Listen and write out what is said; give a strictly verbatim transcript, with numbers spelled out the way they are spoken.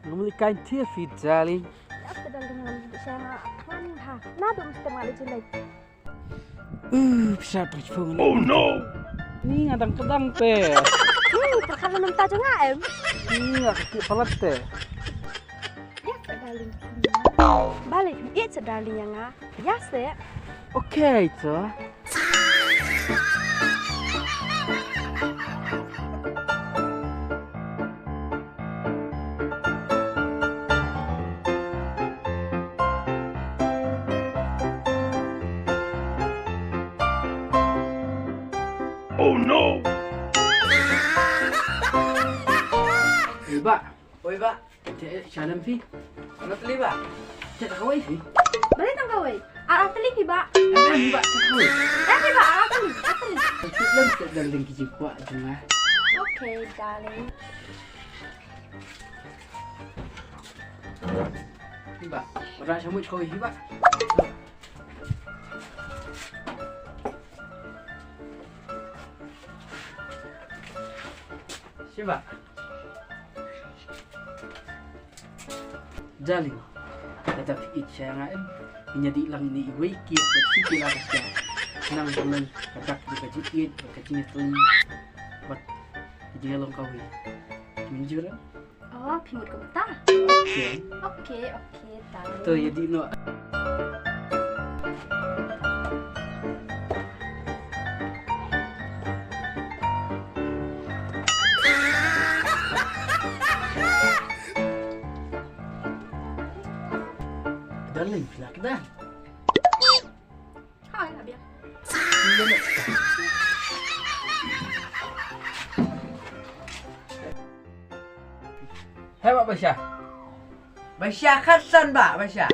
Ngam leh kein thiah phi, darling. Ïa ka, darling, ngam leh sha nga thngan ha. Na dum stem nga leh jilai. Uh, pisa pisa phone. Oh no. Ni nga dang kedang te. Ni perkara namta jong nga em. Ni nga kaki palat te. Ïa ka, darling. Balei ïa ka, darling, ïa nga. Ïa se. Okay, to. Oh no! Oi, Bah. Oi, Bah. Te, sha lem phi? Nga teli, Bah. Te, tang kawei phi? Balei tang kawei? Ar, ar tylli phi, Bah. Em, em, Bah, te kawei. Em phi, Bah, ar, ar tylli, ar tylli. Te lem, te darling, ki jingkwah jong nga. Okay, darling. Phi, Bah. Ora sha muj kawei phi, Bah. Shiba. Darling, lada phi ïeit sha nga em, ngin ïa dih lang ïa iwei i kit bad shi kylla ka sha. Nang kumne ka dak jong ka jingïeit bad ka jingïatylli bad ka jingïalong kawei. Phi mynjur em? Oh, phi mut kumta? Okay. Okay, okay, darling. To ïa dih noh. Darling, phi la kdang. Hai, Abia. Hai, Bah Basha. Basha, khatsan, Bah Basha.